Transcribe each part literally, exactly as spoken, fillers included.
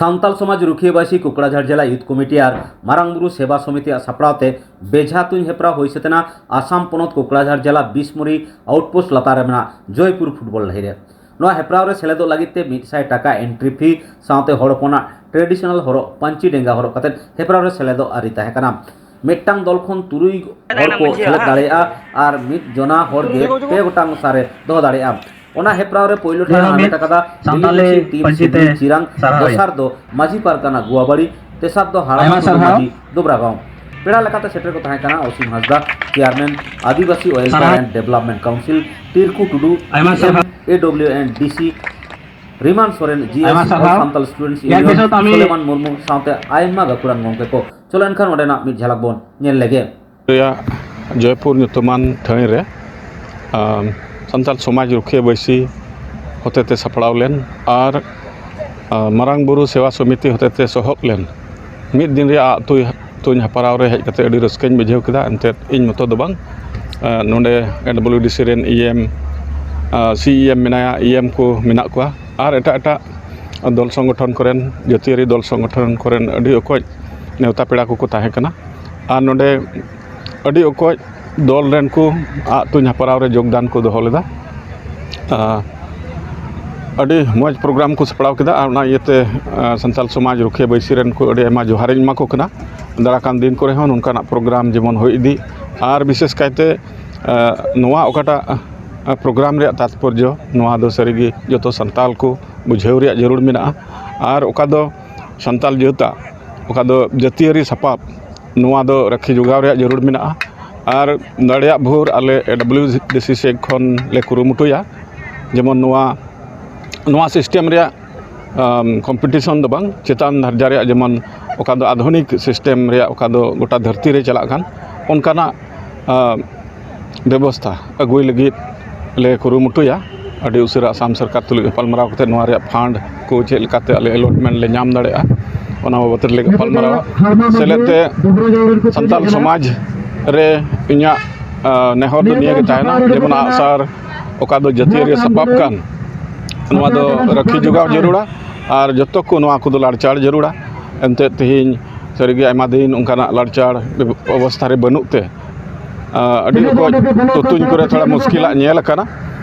ᱥᱟᱱᱛᱟᱲ ᱥᱚᱢᱟᱡᱽ ᱨᱩᱠᱷᱤᱭᱟᱹ ᱵᱟᱹᱭᱥᱤ ᱠᱩᱠᱲᱟᱡᱷᱟᱲ ᱡᱮᱞᱟ ᱭᱩᱛᱷ ᱠᱚᱢᱤᱴᱤ ᱟᱨ ᱢᱟᱨᱟᱝ ᱵᱩᱨᱩ ᱥᱮᱵᱟ ᱥᱚᱢᱤᱛᱤᱭᱟᱜ ᱥᱟᱯᱲᱟᱣ ᱛᱮ ᱵᱮᱡᱷᱟ ᱛᱩᱧ ᱦᱮᱯᱨᱟᱣ ᱦᱩᱭ ᱥᱟᱹᱛ ᱮᱱᱟ ᱟᱥᱟᱢ ᱯᱚᱱᱚᱛ ᱠᱩᱠᱲᱟᱡᱷᱟᱲ ᱡᱮᱞᱟ ᱵᱤᱥᱢᱩᱨᱤ ᱟᱣᱩᱴᱯᱳᱥᱴ ᱞᱟᱛᱟᱨ ᱨᱮ ᱢᱮᱱᱟᱜ ᱡᱚᱭᱯᱩᱨ ᱯᱷᱩᱴᱵᱚᱞ ᱰᱟᱹᱦᱤ ᱨᱮ᱾ ᱱᱚᱣᱟ ᱦᱮᱯᱨᱟᱣ ᱨᱮ ᱥᱮᱞᱮᱫᱚᱜ ᱞᱟᱹᱜᱤᱫ ᱛᱮ ᱢᱤᱫ ᱥᱟᱭ ᱴᱟᱠᱟ ᱮᱱᱴᱨᱤ ᱯᱷᱤ ᱥᱟᱶᱛᱮ ᱦᱚᱲ ᱦᱚᱯᱚᱱᱟᱜ ᱴᱨᱮᱰᱤᱥᱚᱱᱟᱞ ᱦᱚᱨᱚᱜ ᱯᱟᱹᱧᱪᱤ ᱰᱮᱸᱜᱟ ᱦᱚᱨᱚᱜ ᱠᱟᱛᱮ ᱦᱮᱯᱨᱟᱣ ᱨᱮ ᱥᱮᱞᱮᱫᱚᱜ ᱟᱹᱨᱤ ᱛᱟᱦᱮᱸ ᱠᱟᱱᱟ᱾ ᱢᱤᱫᱴᱟᱝ ᱫᱚᱞ ᱠᱷᱚᱱ ᱛᱩᱨᱩᱭ ᱦᱚᱲ ᱠᱚ ᱥᱮᱞᱮᱫ ᱫᱟᱲᱮᱭᱟᱜᱼᱟ ᱟᱨ ᱢᱤᱫ ᱡᱚᱱᱟ ᱦᱚᱲ ᱜᱮ ᱯᱮ ᱜᱚᱴᱟᱝ ᱥᱟᱨᱮ ᱫᱚᱦᱚ ᱫᱟᱲᱮᱭᱟᱜᱼᱟ᱾ ᱚᱱᱟ ᱦᱮᱯᱨᱟᱣ ᱨᱮ ᱯᱳᱭᱞᱳ ᱴᱷᱟᱶ ᱦᱟᱢᱮᱴ ᱟᱠᱟᱫᱟ ᱥᱟᱱᱛᱟᱞᱤ ᱯᱟᱹᱧᱪᱤ ᱛᱮ ᱪᱤᱨᱟᱝ, ᱥᱟᱨᱦᱟᱣ᱾ ᱫᱚᱥᱟᱨ ᱫᱚ ᱢᱟᱹᱡᱷᱤ ᱯᱟᱨᱜᱟᱱᱟ ᱜᱩᱣᱟᱵᱟᱲᱤ, ᱛᱮᱥᱟᱨ ᱫᱚ ᱦᱟᱲᱟᱢ ᱟᱭᱢᱟ ᱴᱩᱰᱩ ᱥᱟᱨᱦᱟᱣ᱾ ᱢᱟᱹᱡᱷᱤ ᱫᱩᱵᱨᱟᱜᱟᱸᱣ᱾ ᱯᱮᱲᱟ ᱞᱮᱠᱟᱛᱮ ᱥᱮᱴᱮᱨ ᱠᱚ ᱛᱟᱦᱮᱸ ᱠᱟᱱᱟ ᱚᱥᱤᱢ ᱦᱟᱸᱥᱫᱟ, ᱪᱮᱭᱟᱨᱢᱮᱱ ᱟᱹᱫᱤᱵᱟᱹᱥᱤ ᱳᱭᱮᱞᱯᱷᱮᱭᱟᱨ ᱥᱟᱨᱦᱟᱣ᱾ ᱮᱱᱰ ᱰᱮᱵᱷᱞᱚᱯᱢᱮᱱᱴ ᱠᱟᱣᱩᱱᱥᱤᱞ, ᱴᱤᱨᱠᱩ ᱴᱩᱰᱩ, ᱟᱭᱢᱟ ᱥᱟᱨᱦᱟᱣ᱾ ᱮ ᱰᱚᱵᱞᱤᱭᱩ ᱮᱱ ᱰᱤ ᱥᱤ, ᱨᱤᱢᱟᱱ ᱥᱚᱨᱮᱱ, ᱡᱤ ᱮᱥ, ᱟᱭᱢᱟ ᱥᱟᱨᱦᱟᱣ᱾ ᱥᱟᱱᱛᱟᱞ ᱥᱴᱩᱰᱮᱱᱴᱥ ᱜᱮᱞ ᱤᱭᱩᱱᱤᱭᱚᱱ, ᱯᱮᱥᱚ ᱛᱟᱢᱤ᱾ ᱥᱩᱞᱮᱢᱟᱱ ᱢᱩᱨᱢᱩ ᱥᱟᱶᱛᱮ ᱟᱭᱢᱟ ᱜᱟᱹᱠᱷᱩᱲᱟᱱ ᱜᱚᱢᱠᱮ ᱠᱚ᱾ ᱪᱚᱞᱚ ᱮᱱᱠᱷᱟᱱ ᱚᱸᱰᱮᱱᱟᱜ ᱢᱤᱫ ᱡᱷᱟᱞᱟᱠ ᱵᱚᱱ ᱧᱮᱞ ᱞᱮᱜᱮ᱾ ᱨᱮᱭᱟᱜ ᱡᱚᱭᱯᱩᱨ ᱧᱩᱛᱩᱢᱟᱱ ᱴᱷᱟᱹᱭ ᱨᱮ, ᱟᱢ, ᱥᱟᱱᱛᱟᱲ ᱥᱚᱢᱟᱡᱽ ᱨᱩᱠᱷᱤᱭᱟᱹ ᱵᱟᱹᱭᱥᱤ ᱦᱚᱛᱮᱛᱮ ᱥᱟᱯᱲᱟᱣ ᱞᱮᱱ ᱟᱨ, ᱟᱢ, ᱢᱟᱨᱟᱝ ᱵᱩᱨᱩ ᱥᱮᱵᱟ ᱥᱚᱢᱤᱛᱤ ᱦᱚᱛᱮᱛᱮ ᱥᱚᱦᱚᱫ ᱞᱮᱱ ᱢᱤᱫ ᱫᱤᱱ ᱨᱮᱭᱟᱜ ᱟᱜ ᱛᱩᱧ, ᱛᱩᱧ ᱦᱮᱯᱨᱟᱣ ᱨᱮ ᱦᱮᱡ ᱠᱟᱛᱮ ᱟᱹᱰᱤ ᱨᱟᱹᱥᱠᱟᱹᱧ ᱵᱩᱡᱷᱟᱹᱣ ᱠᱮᱫᱟ᱾ ᱮᱱᱛᱮᱫ ᱤᱧ ᱢᱚᱛᱚ ᱫᱚ ᱵᱟᱝ, ᱟᱢ, ᱱᱚᱰᱮ ᱮ ᱰᱟᱵᱞᱤᱭᱩ ᱰᱤ ᱥᱤ ᱨᱮᱱ ᱤ ᱮᱢ, ᱟᱢ, ᱥᱤ ᱤ ᱮᱢ ᱢᱮᱱᱟᱭᱟ, ᱤ ᱮᱢ ᱠᱚ ᱢᱮᱱᱟᱜ ᱠᱚᱣᱟ ᱟᱨ ᱮᱴᱟᱜ ᱮᱴᱟᱜ ᱫᱚᱞ ᱥᱚᱝᱜᱚᱴᱷᱚᱱ ᱠᱚᱨᱮᱱ, ᱡᱟᱹᱛᱤᱭᱟᱹᱨᱤ ᱫᱚᱞ ᱥᱚᱝᱜᱚᱴᱷᱚᱱ ᱠᱚᱨᱮᱱ ᱟᱹᱰᱤ ᱚᱠᱚᱡ ᱱᱮᱣᱛᱟ ᱯᱮᱲᱟ ᱠᱚᱠᱚ ᱛᱟᱦᱮᱸ ᱠᱟᱱᱟ᱾ ᱟᱨ ᱱᱚᱰᱮ ᱟᱹᱰᱤ ᱚᱠᱚᱡ ᱫᱚᱞ ᱨᱮᱱ ᱠᱚ ᱟᱜ ᱛᱩᱧ ᱦᱮᱯᱨᱟᱣ ᱨᱮ ᱡᱳᱜᱽᱫᱟᱱ ᱠᱚ ᱫᱚᱦᱚ ᱞᱮᱫᱟ᱾ ᱟᱨ ᱟᱹᱰᱤ ᱢᱚᱡᱽ ᱯᱨᱳᱜᱨᱟᱢ ᱠᱚ ᱥᱟᱯᱲᱟᱣ ᱠᱮᱫᱟ᱾ ᱟᱨ ᱚᱱᱟ ᱤᱭᱟᱹᱛᱮ, ᱟᱨ ᱥᱟᱱᱛᱟᱲ ᱥᱚᱢᱟᱡᱽ ᱨᱩᱠᱷᱤᱭᱟᱹ ᱵᱟᱹᱭᱥᱤ ᱨᱮᱱ ᱠᱚ ᱟᱹᱰᱤ ᱟᱭᱢᱟ ᱡᱚᱦᱟᱨᱤᱧ ᱮᱢᱟ ᱠᱚ ᱠᱟᱱᱟ᱾ ᱫᱟᱨᱟᱭ ᱠᱟᱱ ᱫᱤᱱ ᱠᱚᱨᱮ ᱦᱚᱸ ᱱᱚᱝᱠᱟᱱᱟᱜ ᱯᱨᱳᱜᱨᱟᱢ ᱡᱮᱢᱚᱱ ᱦᱩᱭ ᱤᱫᱤ, ᱟᱨ ᱵᱤᱥᱮᱥ ᱠᱟᱭᱛᱮ, ᱟᱨ ᱱᱚᱣᱟ ᱚᱠᱟᱴᱟᱜ, ᱟᱨ ᱯᱨᱳᱜᱨᱟᱢ ᱨᱮᱭᱟᱜ ᱛᱟᱛᱯᱚᱨᱡᱚ, ᱱᱚᱣᱟ ᱫᱚ ᱥᱟᱹᱨᱤᱜᱮ ᱡᱚᱛᱚ ᱥᱟᱱᱛᱟᱲ ᱠᱚ ᱵᱩᱡᱷᱟᱹᱣ ᱨᱮᱭᱟᱜ ᱡᱟᱹᱨᱩᱲ ᱢᱮᱱᱟᱜᱼᱟ᱾ ᱟᱨ ᱚᱠᱟ ᱫᱚ ᱥᱟᱱᱛᱟᱲ ᱡᱟᱹᱛᱟᱜ, ᱚᱠᱟ ᱫᱚ ᱡᱟᱹᱛᱤᱭᱟᱹᱨᱤ ᱥᱟᱯᱟᱵ, ᱱᱚᱣᱟ ᱫᱚ ᱨᱟᱹᱠᱷᱤ ᱡᱚᱜᱟᱣ ᱨᱮᱭᱟᱜ ᱡᱟᱹᱨᱩᱲ ᱢᱮᱱᱟᱜᱼᱟ᱾ ᱟᱨ ᱫᱟᱲᱮᱭᱟᱜ ᱵᱷᱳᱨ ᱟᱞᱮ ᱰᱟᱵᱞᱤᱭᱩ ᱰᱤ ᱥᱤ ᱥᱮᱫ ᱠᱷᱚᱱ ᱞᱮ ᱠᱩᱨᱩᱢᱩᱴᱩᱭᱟ, ᱡᱮᱢᱚᱱ ᱱᱚᱣᱟ, ᱱᱚᱣᱟ ᱥᱤᱥᱴᱮᱢ ᱨᱮᱭᱟᱜ, ᱟᱢ, ᱠᱚᱢᱯᱤᱴᱤᱥᱚᱱ ᱫᱚ ᱵᱟᱝ, ᱪᱮᱛᱟᱱ ᱫᱷᱟᱨᱡᱟ ᱨᱮᱭᱟᱜ, ᱡᱮᱢᱚᱱ ᱚᱠᱟ ᱫᱚ ᱟᱫᱷᱩᱱᱤᱠ ᱥᱤᱥᱴᱮᱢ ᱨᱮᱭᱟᱜ, ᱚᱠᱟ ᱫᱚ ᱜᱚᱴᱟ ᱫᱷᱟᱹᱨᱛᱤ ᱨᱮ ᱪᱟᱞᱟᱜ ᱠᱟᱱ, ᱚᱱᱠᱟᱱᱟᱜ, ᱟᱢ, ᱵᱮᱵᱚᱥᱛᱷᱟ ᱟᱹᱜᱩᱭ ᱞᱟᱹᱜᱤᱫ ᱞᱮ ᱠᱩᱨᱩᱢᱩᱴᱩᱭᱟ᱾ ᱟᱹᱰᱤ ᱩᱥᱟᱹᱨᱟ ᱟᱥᱟᱢ ᱥᱚᱨᱠᱟᱨ ᱛᱩᱞᱩᱡ ᱜᱟᱯᱟᱞᱢᱟᱨᱟᱣ ᱠᱟᱛᱮ ᱱᱚᱣᱟ ᱨᱮᱭᱟᱜ ᱯᱷᱟᱱᱰ ᱠᱚ ᱪᱮᱫ ᱞᱮᱠᱟᱛᱮ ᱟᱞᱮ ᱮᱞᱚᱴᱢᱮᱱᱴ ᱞᱮ ᱧᱟᱢ ᱫᱟᱲᱮᱭᱟᱜᱼᱟ, ᱚᱱᱟ ᱵᱟᱵᱚᱛ ᱨᱮᱞᱮ ᱜᱟᱯᱟᱞᱢᱟᱨᱟᱣᱟ᱾ ᱥᱮᱞᱮᱫ ᱛᱮ ᱥᱟᱱᱛᱟᱲ ᱥᱚᱢᱟᱡᱽ ᱨᱮ ᱤᱧᱟᱹᱜ, ᱟᱸ, ᱱᱮᱦᱚᱨ ᱫᱚ ᱱᱤᱭᱟᱹ ᱜᱮ ᱛᱟᱦᱮᱱᱟ, ᱡᱮᱢᱚᱱ ᱟᱜᱼᱥᱟᱨ ᱚᱠᱟ ᱫᱚ ᱡᱟᱹᱛᱤᱭᱟᱹᱨᱤ ᱥᱟᱯᱟᱵ ᱠᱟᱱ, ᱱᱚᱣᱟ ᱫᱚ ᱨᱟᱹᱠᱷᱤ ᱡᱚᱜᱟᱣ ᱡᱟᱹᱨᱩᱲᱟ᱾ ᱟᱨ ᱡᱚᱛᱚ ᱠᱚ ᱱᱚᱣᱟ ᱠᱚᱫᱚ ᱞᱟᱲᱪᱟᱲ ᱡᱟᱹᱨᱩᱲᱟ᱾ ᱮᱱᱛᱮᱫ ᱛᱮᱦᱮᱧ ᱥᱟᱹᱨᱤᱜᱮ ᱟᱭᱢᱟ ᱫᱤᱱ ᱚᱱᱠᱟᱱᱟᱜ ᱞᱟᱲᱪᱟᱲ ᱚᱵᱚᱥᱛᱷᱟ ᱨᱮ ᱵᱟᱹᱱᱩᱜ ᱛᱮ, ᱟᱹᱰᱤ ᱚᱠᱚᱡ ᱛᱩᱛᱩᱧ ᱠᱚᱨᱮ ᱛᱷᱚᱲᱟ ᱢᱩᱥᱠᱤᱞᱟᱜ ᱧᱮᱞ ᱟᱠᱟᱱᱟ᱾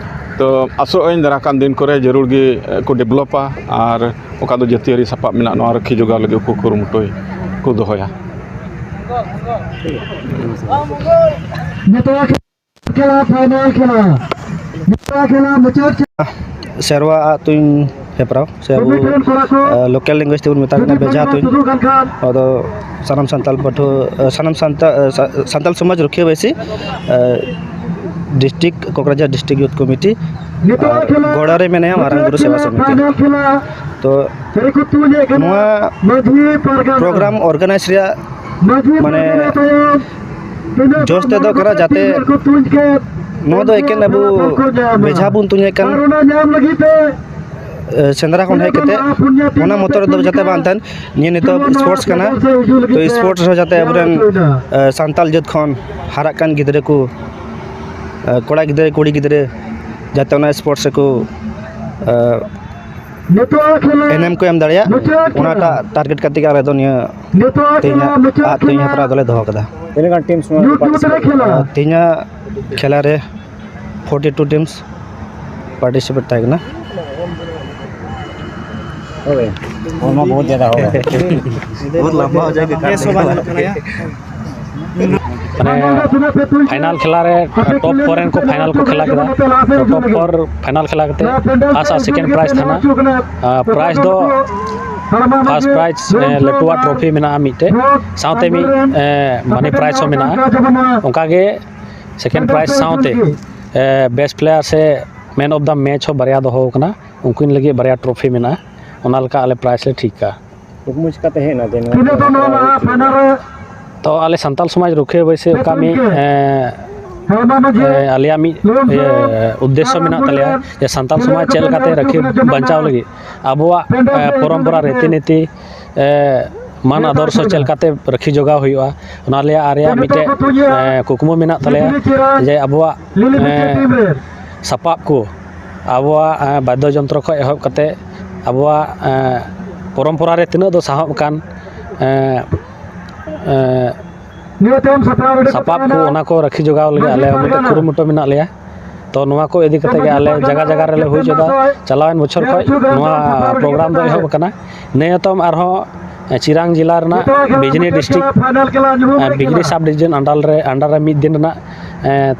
ᱛᱚ ᱟᱥᱚᱜ ᱟᱹᱧ ᱫᱟᱨᱟᱭ ᱠᱟᱱ ᱫᱤᱱ ᱠᱚᱨᱮ ᱡᱟᱹᱨᱩᱲ ᱜᱮ ᱠᱚ ᱰᱮᱵᱷᱞᱚᱯᱟ ᱟᱨ ᱚᱠᱟ ᱫᱚ ᱡᱟᱹᱛᱤᱭᱟᱹᱨᱤ ᱥᱟᱯᱟᱵ ᱢᱮᱱᱟᱜ, ᱱᱚᱣᱟ ᱨᱩᱠᱷᱤᱭᱟᱹ ᱡᱚᱜᱟᱣ ᱞᱟᱹᱜᱤᱫ ᱠᱚ ᱠᱩᱨᱩᱢᱩᱴᱩᱭ ᱠᱚ ᱫᱚᱦᱚᱭᱟ᱾ ᱱᱤᱛᱚᱜ ᱠᱷᱮᱞᱟ ᱯᱷᱟᱭᱱᱟᱞ ᱠᱷᱮᱞᱟ, ᱱᱤᱛᱚᱜ ᱠᱷᱮᱞᱟ ᱢᱩᱪᱟᱹᱫ ᱠᱷᱮᱞᱟ᱾ ᱥᱮᱨᱣᱟ ᱟᱜ ᱛᱩᱧ ᱦᱮᱯᱨᱟᱣ ᱥᱮ ᱟᱵᱚ ᱞᱳᱠᱟᱞ ᱞᱮᱝᱜᱩᱭᱮᱡᱽ ᱛᱮᱵᱚᱱ ᱢᱮᱛᱟᱜ ᱠᱟᱱᱟ ᱵᱮᱡᱷᱟ ᱛᱩᱧ᱾ ᱟᱫᱚ ᱥᱟᱱᱟᱢ ᱥᱟᱱᱛᱟᱞ ᱯᱟᱹᱴᱷᱩᱣᱟᱹ, ᱥᱟᱱᱟᱢ ᱥᱟᱱᱛᱟᱲ, ᱥᱟᱱᱛᱟᱞ ᱥᱚᱢᱟᱡᱽ ᱨᱩᱠᱷᱤᱭᱟᱹ ᱵᱟᱹᱭᱥᱤ ᱰᱤᱥᱴᱨᱤᱠᱴ, ᱠᱳᱠᱨᱟᱡᱷᱟᱨ ᱰᱤᱥᱴᱨᱤᱠᱴ ᱭᱩᱛᱷ ᱠᱚᱢᱤᱴᱤ ᱜᱚᱲᱟ ᱨᱮ ᱢᱮᱱᱟᱭᱟ ᱢᱟᱨᱟᱝ ᱵᱩᱨᱩ ᱥᱮᱵᱟ ᱥᱚᱢᱤᱛᱤ᱾ ᱛᱚ ᱱᱚᱣᱟ ᱯᱨᱳᱜᱨᱟᱢ ᱚᱨᱜᱟᱱᱟᱭᱤᱡᱽ ᱨᱮᱭᱟᱜ ᱢᱟᱱᱮ ᱡᱚᱥ ᱛᱮᱫᱚ ᱠᱟᱱᱟ ᱡᱟᱛᱮ ᱱᱚᱣᱟ ᱫᱚ ᱮᱠᱮᱱ ᱟᱵᱚ ᱵᱮᱡᱷᱟ ᱵᱚᱱ ᱛᱩᱧᱮᱫ ᱠᱟᱱ, ᱥᱮᱸᱫᱽᱨᱟ ᱠᱷᱚᱱ ᱦᱮᱡ ᱠᱟᱛᱮ ᱚᱱᱟ ᱢᱚᱛᱚ ᱨᱮᱫᱚ ᱡᱟᱛᱮ ᱵᱟᱝ ᱛᱟᱦᱮᱱ᱾ ᱱᱤᱭᱟᱹ ᱱᱤᱛᱚᱜ ᱥᱯᱳᱨᱴᱥ ᱠᱟᱱᱟ, ᱛᱚ ᱥᱯᱳᱨᱴᱥ ᱨᱮᱦᱚᱸ ᱡᱟᱛᱮ ᱟᱵᱚᱨᱮᱱ ᱥᱟᱱᱛᱟᱞ ᱡᱟᱹᱛ ᱠᱷᱚᱱ ᱦᱟᱨᱟᱜ ᱠᱟᱱ ᱜᱤᱫᱽᱨᱟᱹ ᱠᱚ, ᱠᱚᱲᱟ ᱜᱤᱫᱽᱨᱟᱹ ᱠᱩᱲᱤ ᱜᱤᱫᱽᱨᱟᱹ ᱡᱟᱛᱮ ᱚᱱᱟ ᱥᱯᱳᱨᱴᱥ ᱨᱮᱠᱚ ᱮᱱᱮᱢ ᱠᱚ ᱮᱢ ᱫᱟᱲᱮᱭᱟᱜ, ᱚᱱᱟᱴᱟᱜ ᱴᱟᱨᱜᱮᱴ ᱠᱟᱛᱮ ᱜᱮ ᱟᱞᱮ ᱫᱚ ᱱᱤᱭᱟᱹ ᱛᱮᱦᱮᱧᱟᱜ ᱟᱜ ᱛᱩᱧ ᱦᱮᱯᱨᱟᱣ ᱫᱚᱞᱮ ᱫᱚᱦᱚ ᱠᱟᱫᱟ᱾ ᱛᱤᱱᱟᱹᱜ ᱜᱟᱱ ᱴᱤᱢᱥ ᱱᱚᱣᱟ ᱨᱮ ᱯᱟᱨᱴᱤᱥᱤᱯᱮᱴ ᱠᱟᱱᱟ? ᱛᱮᱦᱮᱧᱟᱜ ᱠᱷᱮᱞᱟ ᱨᱮ ᱯᱷᱳᱨᱴᱤ ᱴᱩ ᱴᱤᱢᱥ ᱯᱟᱨᱴᱤᱥᱤᱯᱮᱴ ᱛᱟᱦᱮᱸ ᱠᱟᱱᱟ᱾ ᱦᱳᱭ, ᱦᱚᱲᱢᱚ ᱵᱚᱦᱩᱛ ᱡᱟᱫᱟ ᱦᱳ ᱜᱟᱭᱟ᱾ ᱵᱚᱦᱩᱛ ᱞᱟᱢᱵᱟ ᱦᱳ ᱡᱟᱭᱮᱜᱟ᱾ ᱢᱟᱱᱮ ᱯᱷᱟᱭᱱᱟᱞ ᱠᱷᱮᱞᱟ ᱨᱮ ᱴᱚᱯ ᱯᱷᱳᱨ ᱨᱮᱱ ᱠᱚ ᱯᱷᱟᱭᱱᱟᱞ ᱠᱚ ᱠᱷᱮᱞᱟ ᱠᱮᱫᱟ᱾ ᱛᱚ ᱴᱚᱯ ᱯᱷᱳᱨ ᱯᱷᱟᱭᱱᱟᱞ ᱠᱷᱮᱞᱟ ᱠᱟᱛᱮ ᱯᱷᱟᱥᱴ ᱟᱨ ᱥᱮᱠᱮᱱᱰ ᱯᱨᱟᱭᱤᱡᱽ ᱛᱟᱦᱮᱱᱟ᱾ ᱯᱨᱟᱭᱤᱡᱽ ᱫᱚ ᱯᱷᱟᱥᱴ ᱯᱨᱟᱭᱤᱡᱽ ᱞᱟᱹᱴᱩᱣᱟᱜ ᱴᱨᱚᱯᱷᱤ ᱢᱮᱱᱟᱜᱼᱟ ᱢᱤᱫᱴᱮᱡ, ᱥᱟᱶᱛᱮ ᱢᱤᱫ ᱢᱟᱱᱤ ᱯᱨᱟᱭᱤᱡᱽ ᱦᱚᱸ ᱢᱮᱱᱟᱜᱼᱟ᱾ ᱚᱱᱠᱟᱜᱮ ᱥᱮᱠᱮᱱᱰ ᱯᱨᱟᱭᱤᱡᱽ ᱥᱟᱶᱛᱮ ᱵᱮᱥᱴ ᱯᱞᱮᱭᱟᱨ ᱥᱮ ᱢᱮᱱ ᱚᱯᱷ ᱫᱟ ᱢᱮᱪ ᱦᱚᱸ ᱵᱟᱨᱭᱟ ᱫᱚᱦᱚ ᱟᱠᱟᱱᱟ᱾ ᱩᱱᱠᱤᱱ ᱞᱟᱹᱜᱤᱫ ᱵᱟᱨᱭᱟ ᱴᱨᱚᱯᱷᱤ ᱢᱮᱱᱟᱜᱼᱟ, ᱚᱱᱟ ᱞᱮᱠᱟ ᱟᱞᱮ ᱯᱨᱟᱭᱤᱡᱽ ᱞᱮ ᱴᱷᱤᱠ ᱠᱟᱜᱼᱟ᱾ ᱠᱩᱠᱢᱩ ᱪᱤᱠᱟᱹᱛᱮ ᱦᱮᱡ ᱮᱱᱟ ᱡᱮ ᱱᱚᱣᱟ ᱛᱤᱱᱟᱹᱜ ᱫᱚ ᱱᱚᱣᱟ ᱞᱟᱦᱟ ᱯᱷᱟᱭᱱᱟᱞ ᱨᱮ ᱛᱚ ᱟᱞᱮ ᱥᱟᱱᱛᱟᱞ ᱥᱚᱢᱟᱡᱽ ᱨᱩᱠᱷᱤᱭᱟᱹ ᱵᱟᱹᱭᱥᱤ ᱚᱠᱟ ᱢᱤᱫ, ᱮᱸ, ᱦᱚᱲᱢᱚ ᱢᱟᱹᱡᱷᱤ ᱮᱸ, ᱟᱞᱮᱭᱟᱜ ᱢᱤᱫ, ᱞᱩᱢᱥᱟᱹ ᱤᱭᱟᱹ, ᱩᱫᱽᱫᱮᱥᱥᱚ ᱟᱨ ᱢᱮᱱᱟᱜ ᱛᱟᱞᱮᱭᱟ ᱡᱮ ᱥᱟᱱᱛᱟᱞ ᱥᱚᱢᱟᱡᱽ ᱪᱮᱫ ᱞᱮᱠᱟᱛᱮ ᱨᱟᱹᱠᱷᱤ ᱵᱟᱧᱪᱟᱣ ᱞᱟᱹᱜᱤᱫ ᱟᱵᱚᱣᱟᱜ, ᱮᱸ, ᱯᱚᱨᱚᱢᱯᱚᱨᱟ ᱨᱤᱛᱤ ᱱᱤᱛᱤ, ᱮᱸ, ᱢᱟᱱ ᱟᱫᱚᱨᱥᱚ ᱪᱮᱫ ᱞᱮᱠᱟᱛᱮ ᱨᱟᱹᱠᱷᱤ ᱡᱚᱜᱟᱣ ᱦᱩᱭᱩᱜᱼᱟ, ᱚᱱᱟ ᱨᱮᱭᱟᱜ ᱟᱨᱮᱭᱟᱜ ᱢᱤᱫᱴᱮᱡ, ᱮᱸ, ᱠᱩᱠᱢᱩ ᱢᱮᱱᱟᱜ ᱛᱟᱞᱮᱭᱟ ᱡᱮ ᱟᱵᱚᱣᱟᱜ, ᱮᱸ, ᱥᱟᱯᱟᱵ ᱠᱚ, ᱟᱵᱚᱣᱟᱜ, ᱮᱸ, ᱵᱟᱫᱽᱫᱚ ᱡᱚᱱᱛᱨᱚ ᱠᱷᱚᱱ ᱮᱦᱚᱵ ᱠᱟᱛᱮ ᱟᱵᱚᱣᱟᱜ ᱯᱚᱨᱚᱢᱯᱚᱨᱟ ᱨᱮ ᱛᱤᱱᱟᱹᱜ ᱫᱚ ᱥᱟᱦᱚᱵ ᱠᱟᱱ ᱥᱟᱯᱟᱵ ᱠᱚ, ᱚᱱᱟ ᱠᱚ ᱨᱟᱹᱠᱷᱤ ᱡᱚᱜᱟᱣ ᱞᱟᱹᱜᱤᱫ ᱟᱞᱮ ᱢᱤᱫᱴᱮᱱ ᱠᱩᱨᱩᱢᱩᱴᱩ ᱢᱮᱱᱟᱜ ᱞᱮᱭᱟ᱾ ᱛᱚ ᱱᱚᱣᱟ ᱠᱚ ᱤᱫᱤ ᱠᱟᱛᱮ ᱜᱮ ᱟᱞᱮ ᱡᱟᱭᱜᱟ ᱡᱟᱭᱜᱟ ᱨᱮᱞᱮ ᱦᱩᱭ ᱦᱚᱪᱚᱭᱮᱫᱟ᱾ ᱪᱟᱞᱟᱣᱮᱱ ᱵᱚᱪᱷᱚᱨ ᱠᱷᱚᱱ ᱱᱚᱣᱟ ᱯᱨᱳᱜᱨᱟᱢ ᱫᱚ ᱮᱦᱚᱵ ᱟᱠᱟᱱᱟ᱾ ᱱᱤᱭᱟᱹ ᱛᱟᱭᱚᱢ ᱟᱨᱦᱚᱸ ᱪᱤᱨᱟᱝ ᱡᱮᱞᱟ ᱨᱮᱱᱟᱜ ᱵᱤᱡᱽᱱᱤ ᱰᱤᱥᱴᱨᱤᱠᱴ, ᱵᱤᱡᱽᱱᱤ ᱥᱟᱵ ᱰᱤᱵᱤᱡᱚᱱ ᱟᱱᱰᱟᱨ ᱨᱮ, ᱟᱱᱰᱟᱨ ᱨᱮ ᱢᱤᱫ ᱫᱤᱱ ᱨᱮᱱᱟᱜ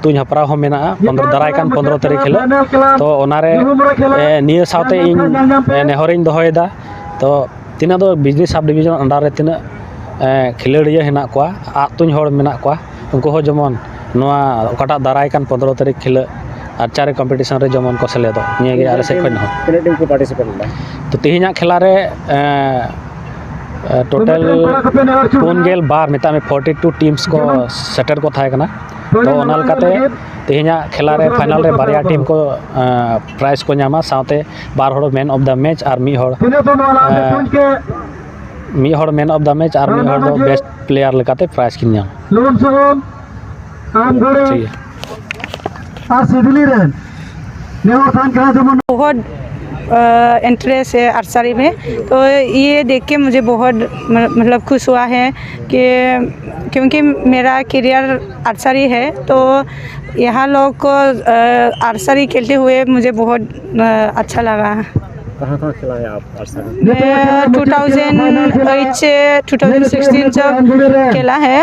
ᱛᱩᱧ ᱦᱮᱯᱨᱟᱣ ᱦᱚᱸ ᱢᱮᱱᱟᱜᱼᱟ, ᱯᱚᱱᱫᱽᱨᱚ, ᱫᱟᱨᱟᱭ ᱠᱟᱱ ᱯᱚᱱᱫᱽᱨᱚ ᱛᱟᱹᱨᱤᱠᱷ ᱦᱤᱞᱳᱜ᱾ ᱛᱚ ᱚᱱᱟᱨᱮ ᱱᱤᱭᱟᱹ ᱥᱟᱶᱛᱮ ᱤᱧ ᱱᱮᱦᱚᱨᱤᱧ ᱫᱚᱦᱚᱭᱮᱫᱟ᱾ ᱛᱚ ᱛᱤᱱᱟᱹᱜ ᱫᱚ ᱵᱤᱡᱽᱱᱤ ᱥᱟᱵ ᱰᱤᱵᱤᱡᱚᱱ ᱟᱱᱰᱟᱨ ᱨᱮ ᱛᱤᱱᱟᱹᱜ ᱠᱷᱮᱞᱳᱰᱤᱭᱟᱹ ᱦᱮᱱᱟᱜ ᱠᱚᱣᱟ, ᱟᱜ ᱛᱩᱧ ᱦᱚᱲ ᱢᱮᱱᱟᱜ ᱠᱚᱣᱟ, ᱩᱱᱠᱩ ᱦᱚᱸ ᱡᱮᱢᱚᱱ ᱱᱚᱣᱟ ᱚᱠᱟᱴᱟᱜ ᱫᱟᱨᱟᱭ ᱠᱟᱱ ᱯᱚᱱᱫᱽᱨᱚ ᱛᱟᱹᱨᱤᱠᱷ ᱦᱤᱞᱳᱜ ᱟᱨᱪᱟᱨᱤ ᱠᱚᱢᱯᱤᱴᱤᱥᱚᱱ ᱨᱮ ᱡᱮᱢᱚᱱ ᱠᱚ ᱥᱮᱞᱮᱫᱚᱜ, ᱱᱤᱭᱟᱹ ᱜᱮ ᱟᱞᱮ ᱥᱮᱫ ᱠᱷᱚᱱ ᱦᱚᱸ᱾ ᱛᱤᱱᱟᱹᱜ ᱴᱤᱢ ᱠᱚ ᱯᱟᱨᱴᱤᱥᱤᱯᱮᱴ ᱞᱮᱫᱟ? ᱛᱚ ᱛᱮᱦᱮᱧᱟᱜ ᱠᱷᱮᱞᱟ ᱨᱮ ᱴᱳᱴᱟᱞ ᱯᱩᱱ ᱜᱮᱞ ᱵᱟᱨ, ᱢᱮᱛᱟᱜ ᱢᱮ ᱯᱷᱳᱨᱴᱤ ᱴᱩ ᱴᱤᱢᱥ ᱠᱚ ᱥᱮᱴᱮᱨ ᱠᱚ ᱛᱟᱦᱮᱸ ᱠᱟᱱᱟ᱾ ᱛᱚ ᱚᱱᱟ ᱞᱮᱠᱟᱛᱮ ᱛᱮᱦᱮᱧᱟᱜ ᱠᱷᱮᱞᱟ ᱨᱮ ᱯᱷᱟᱭᱱᱟᱞ ᱨᱮ ᱵᱟᱨᱭᱟ ᱴᱤᱢ ᱠᱚ ᱯᱨᱟᱭᱤᱡᱽ ᱠᱚ ᱧᱟᱢᱟ, ᱥᱟᱶᱛᱮ ᱵᱟᱨ ᱦᱚᱲ ᱢᱮᱱ ᱚᱯᱷ ᱫᱟ ᱢᱮᱪ ᱟᱨ ᱢᱤᱫ ᱦᱚᱲ ᱢᱤᱫ ᱦᱚᱲ ᱢᱮᱱ ᱚᱯᱷ ᱫᱟ ᱢᱮᱪ ᱟᱨ ᱢᱤᱫ ᱦᱚᱲ ᱫᱚ ᱵᱮᱥᱴ ᱯᱞᱮᱭᱟᱨ ᱞᱮᱠᱟᱛᱮ ᱯᱨᱟᱭᱤᱡᱽ ᱠᱤᱱ ᱧᱟᱢᱟ᱾ ᱴᱷᱤᱠ ᱜᱮᱭᱟ᱾ ᱟᱨ ᱥᱤᱫᱽᱞᱤ ᱨᱮᱱ ᱱᱮ ᱦᱚᱲ ᱛᱟᱦᱮᱱ ᱠᱟᱱᱟ ᱡᱮᱢᱚᱱ बहुत इंटरेस्ट है आर्चरी में। तो ये देख के मुझे बहुत म- मतलब खुश हुआ है कि क्योंकि मेरा करियर आर्चरी है, तो यहाँ लोग को आर्चरी खेलते हुए मुझे बहुत अच्छा लगा। कहाँ कहाँ खेला है आप आर्चरी? मैं टू थाउजेंड एट से टू थाउजेंड सिक्सटीन तक खेला है।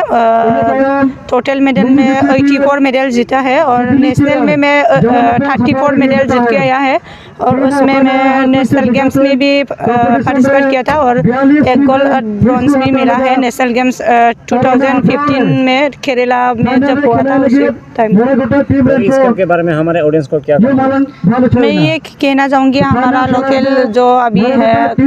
टोटल मेडल में एटी फोर मेडल जीता है और नेशनल में मैं थर्टी फोर मेडल जीत के आया है। और उसमें मैं नेशनल गेम्स में भी पार्टिसिपेट किया था और एक गोल्ड और ब्रॉन्ज भी मिला है national games two thousand fifteen में केरला में जब हुआ था उसी टाइम। तो इस खेल के बारे में हमारे ऑडियंस को क्या कहना है? मैं ये कहना चाहूँगी, हमारा लोकल जो अभी है, अ,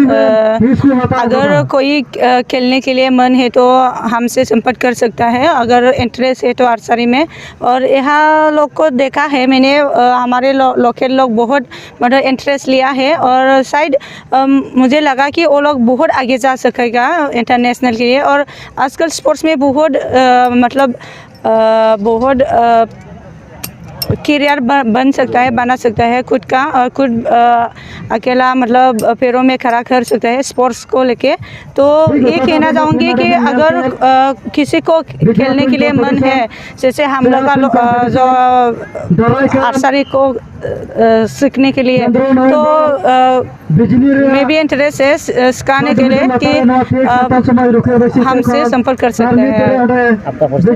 अगर कोई अ, खेलने के लिए मन है तो हमसे संपर्क कर सकता है, अगर इंटरेस्ट है तो आर्चरी में। और यहाँ लोग को देखा है मैंने, अ, हमारे लो, लोकल लोग बहुत मतलब इंटरेस्ट लिया है और शायद अम, मुझे लगा कि वो लोग बहुत आगे जा सकेगा इंटरनेशनल के लिए। और आजकल स्पोर्ट्स में बहुत अ, मतलब अ, बहुत अ, करियर बन सकता है, बना सकता है खुद का, और खुद अ, अकेला, मतलब, पैरों में खड़ा कर सकता है स्पोर्ट्स को लेके। तो ये कहना चाहूँगी कि अगर अ, किसी को खेलने के लिए मन है, जैसे हम लोग का लो- अ, जो आर्चरी को अ, सीखने के लिए, तो अ, मैं भी इंटरेस्ट है स- सिखाने के लिए कि अ, हमसे संपर्क कर सकते हैं। आपका परिचय?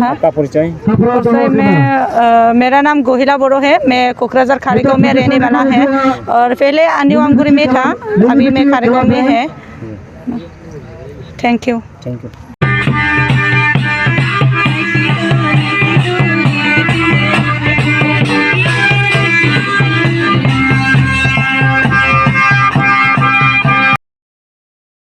हाँ? आपका परिचय? परिचय में अ, मेरा नाम गोहिला बोरो है। मैं कोकराझार खारेगांव में रहने वाला है और पहले अन्यू आमगुड़ी में था, अभी मैं खारेगांव में है। Thank you. Thank you.